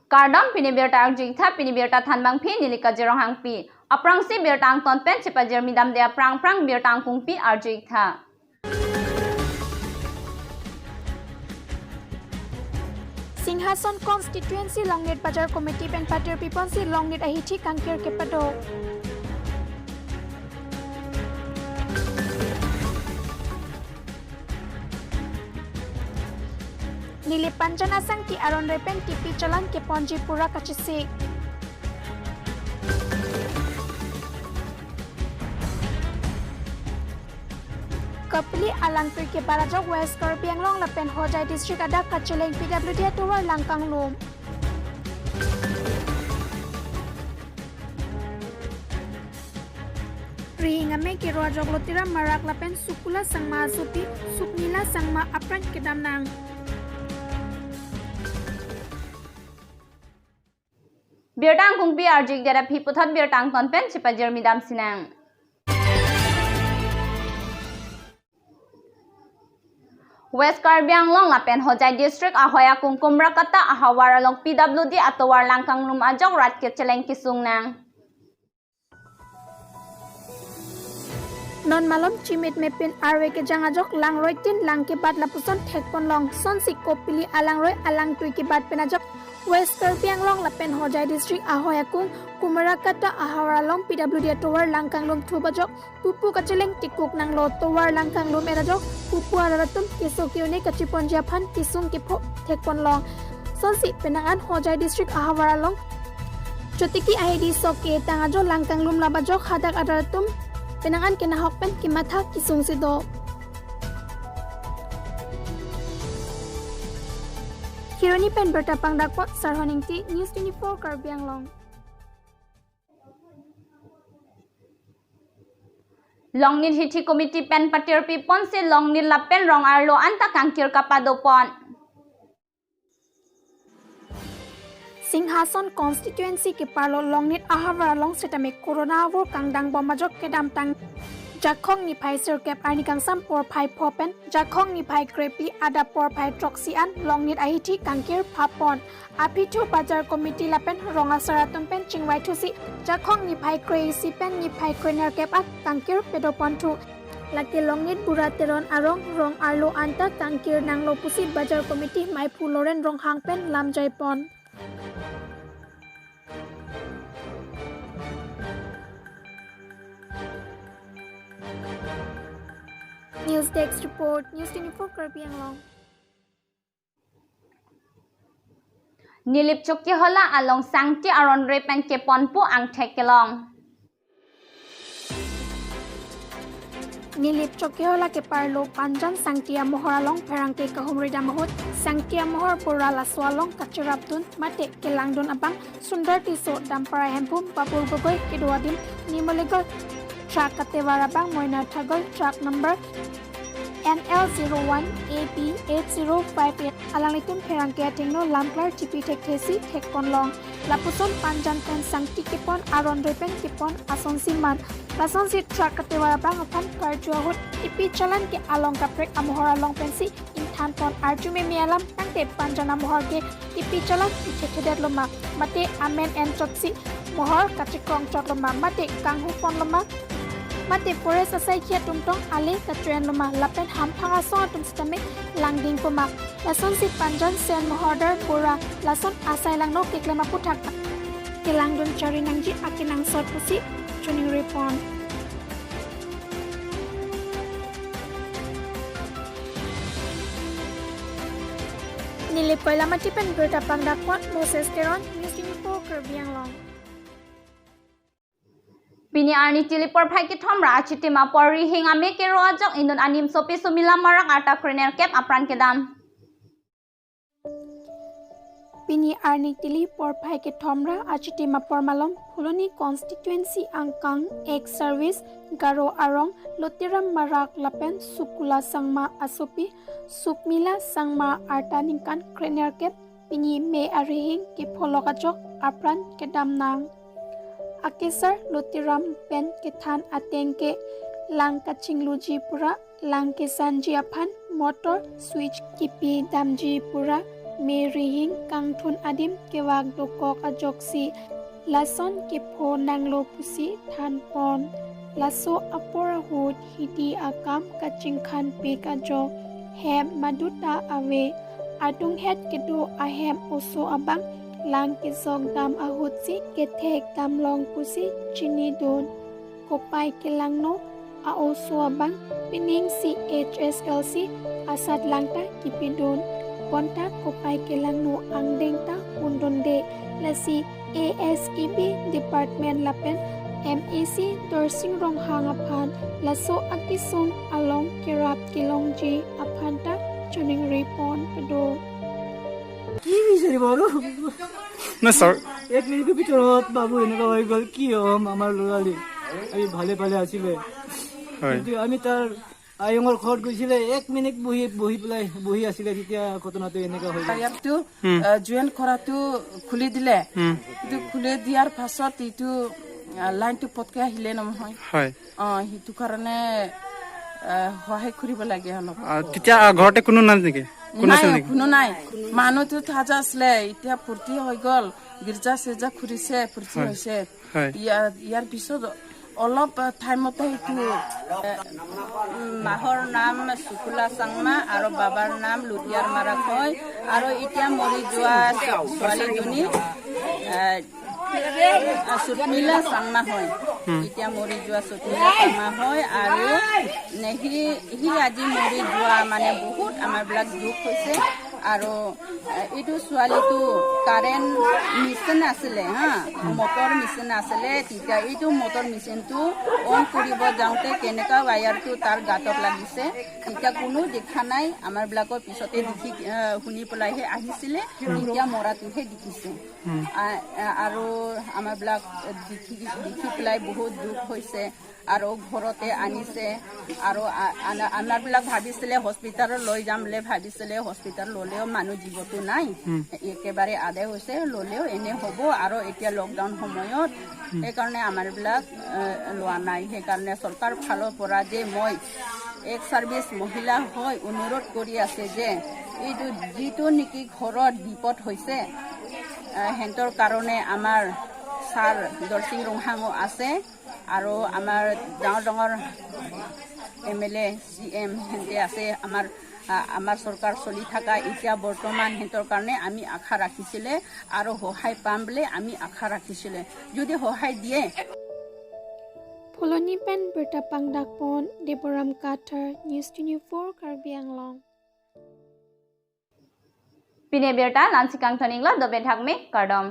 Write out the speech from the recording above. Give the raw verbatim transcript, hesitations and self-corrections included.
Kardom, pini birta arju-ik tha, pini birta thanbangpi neli Kajir Ronghangpi. Aphrangsi birta angton pen chepajirmi damde aphrang aphrang birta angkungpi arju-ik tha. Singhason Constituency Longnit Bajar Committee pen patirpi ponsi Longnit ahithi kangkir kepado. Nilip Panjan asangti aron re pen tipi chalan keponji pura kachesik. Kopili alangtui kebat ajok West Karbi Anglong lapen Hojai District adak kacheleng P W D atovar lang kanglum. Rihing ame kero ajok Lotiram Marak lapen Sukula Sangma asopi Sukmila Sangma apran kedam nang. Birta angkungpi arju-ik det aphi puthot birta angton pen chepajirmi damsinang. West Karbi Anglong lapen Hojai District ahoi akung Kumrakata ahavar along P W D atovar lang kanglum ajok rat kecheleng kesung nang. Non malom chimit mepin arve kejang ajok langroi tin lang kebat lapuson thekponlong, sonsi kopili alangroi alangtui kebat pen ajok West Karbi Anglong lapen Hojai District ahoi akung Kumrakata ahavar along P W D atovar lang kanglum thup ajok pupu kacheleng tikuk nanglo. Tovar lang kanglum-et ajok pupu arat atum keso ke-un-e kachiponji aphan kesung kepho thekponlong. Sonsi penang an Hojai District ahavar along chotiki ahidi sok ketang ajok lang kanglum lap ajok hadak arat atum penang an kenahok pen kematha kesung si do. Kheroni pen birta pangdakpon Sarhon Ingti, News twenty-four Karbi Anglong. Longnit hithi committee pen patirpi ponsi Longnit lapen rong arlo anta kangkir kapado pon. Singhason Constituency keparlo Longnit ahavar along setame Corona avur kangdang bom ajok kedamtang Jakhong niphai sirkep arni kangsam porphai pho pen Jakhong niphai krepi adap porphai throksi an Longnit ahithi kangkir phapon. Apithu Bajar Committee lapen rong asar atum pen chingvai thusi Jakhong niphai kre-isi pen niphai krenerkep an kangkir pedoponthu. Lake Longnit Bura Teron arong rong arlo anta kangkir nanglo pusi Bajar Committee maiphu Loren Ronghang pen lamjaipon. News Desk Report, News twenty-four Karbi Anglong. Nilip Chokihola along sangti aron re pen keponpo angthek kelong. Nilip Chokihola keparlo Panjan sangti amohor along pherangke kahumri dam ahut sangti amohor bura laso along kacherapdun mate kelangdun abang Sundar Tisso, Dampara Hemphu, Babul Gogoi kedo adim Nimoligal truck katevar abang Moina Thagoi, truck number N L zero one A B eight zero five eight. Alanglitum pherangke athengno lamklar chipi thekthesi thekponlong. Lapuson Panjan pen sangti kepon aron re pen kepon asonsi man. Lasonsi truck katevar abang aphan karju ahut ipi chalan ke along kaprek amohor along pensi ingthanpon arju meme alam tangte Panjan amohor ke ipi chalan ithethedet loma mate amen en chotsi mohor kachikrong chot loma mate kanghu pon loma mate forest asaikhi atum tong ale kachoen loma lapen hamphang asong atum sitame langding poma. Lasonsi Panjan sen mohordar bura lason asai langno keklem aphuthak kelangdun chari nangji akenangsot pusi choningri pon. Nilip Koilamati pen birta pangdakpon Moses Teron, News twenty-four Karbi Anglong. Pini arni tili porphai kethom ra achitim apor Rihing ame kero ajok inut animsopi Sumila Marak arta krenerkep apran kedam. Pini arni tili porphai kethom ra achitim apor malom Phuloni constituency angkang ex service Garo arong Lotiram Marak lapen Sukula Sangma asopi Sukmila Sangma arta ningkan krenerkep pini May arihing kepholok ajok apran kedam nang. Akesar Lotiram pen kethan ateng ke lang kachingluji pura, lang kesanji aphan motor switch kipi damji pura me rihing kangthun adim kevak dokok ajoksi lason kepho nanglo pusi thanpon. Laso apor ahut hidi akam kachingkhanpik ajok hem maduta ave. Adunghet kedo ahem oso abang lang kesok dam ahutsi kethek damlong pusi chinidun. Kopai kelangno a-oso abang pining si H S L C asat langta kipidun. Bonta kopai kelangno angdeng ta undunde. Lasi A S E B department lapen M A C Dorsing Ronghang aphan laso akisung along kerap kelongji aphan ta choningri pon kedo. কি বিচাৰিব আৰু? না ছাৰ। এক মিনিটৰ ভিতৰত বাবু এনেকুৱা হৈ গ'ল, কি হ'ম আমাৰ ল'ৰালি? আমি ভালে ভালে আছিলে। হয়। কিন্তু আমি তাৰ আয়ঙৰ ঘৰত গৈছিলে, এক মিনিট বহি, বহি পেলাই, বহি আছিলে, তেতিয়া ঘটনাটো এনেকুৱা হৈ গ'ল। ইয়াততো, হুম। আহ, জইন কৰাটো খুলি দিলে। হুম। কিন্তু খুলি দিয়াৰ পাছত এইটো, আহ, লাইনটো পটকে আহিলে নহয়। হয়। অ, সেইটো কাৰণে, আহ, সহায় কৰিব লাগে অলপ। আহ, তেতিয়া, আহ, ঘৰতে কোনো নাই নেকি? কোনো নাই, আছিল নেকি? কোনো নাই। মানুহটো তাজা আছিলে, এতিয়া ফূৰ্তি হৈ গ'ল। গীৰ্জা চিৰ্জা খুলিছে, ফূৰ্তি হয়। হৈছে। হয়। ইয়াৰ, ইয়াৰ পিছত অলপ, আহ, টাইমতে এইটো, আহ, উম, মাহৰ নাম চুকুলা চাংমা আৰু বাবাৰ নাম লুটিয়াৰ মাৰাক হয়। আৰু এতিয়া মৰি যোৱা ছোৱালীজনী, আহ, আহ, সুতমিলা চাংমা হয়। হুম। এতিয়া মৰি যোৱা সুতমিলা চাংমা হয় আৰু নে সি, সি আজি মৰি যোৱা মানে বহুত আমাৰবিলাক দুখ হৈছে। আৰু, আহ, এইটো ছোৱালীটো কাৰেণ্ট মেচিন আছিলে হা, মটৰ মেচিন আছিলে। তেতিয়া এইটো মটৰ মেচিনটো অন কৰিব যাওঁতে কেনেকুৱা ৱায়াৰটো তাৰ গাঁতত লাগিছে, তেতিয়া কোনো দেখা নাই। আমাৰবিলাকৰ পিছতে দেখি, আহ, শুনি পেলাইহে আহিছিলে, তেতিয়া মৰাটোহে দেখিছে। হুম। আ-, আ-, আৰু আমাৰবিলাক দেখি, দেখি পেলাই বহুত দুখ হৈছে। আৰু ঘৰতে আনিছে। আৰু আ-, আনা-, আমাৰবিলাক ভাবিছিলে হস্পিটালত লৈ যাম বুলি ভাবিছিলে, হস্পিটাল ল'লেও মানুহ জীৱটো নাই। হুম। একেবাৰে আদায় হৈছে, ল'লেও এনে হ'ব। আৰু এতিয়া লকডাউন সময়ত হুম। সেইকাৰণে আমাৰবিলাক, এ, লোৱা নাই। সেইকাৰণে চৰকাৰ ফালৰ পৰা যে মই এক চাৰ্ভিচ মহিলা হৈ অনুৰোধ কৰি আছে যে এইটো যিটো নেকি ঘৰত বিপদ হৈছে, আহ, সিহঁতৰ কাৰণে আমাৰ ছাৰ দৰসিং ৰংহাঙো আছে আৰু আমাৰ ডাঙৰ ডাঙৰ এম এল এ, চি এম সিহঁতে আছে। আমাৰ, আহ, আমাৰ চৰকাৰ চলি থকা এতিয়া বৰ্তমান সিহঁতৰ কাৰণে আমি আশা ৰাখিছিলে আৰু সহায় পাম বুলি আমি আশা ৰাখিছিলে। যদি সহায় দিয়ে, Phuloni pen birta pangdakpon Deboram Kathar, News twenty-four Karbi Anglong. Pini birta la-ansi kangton-iklo, dobe thakme, kardom.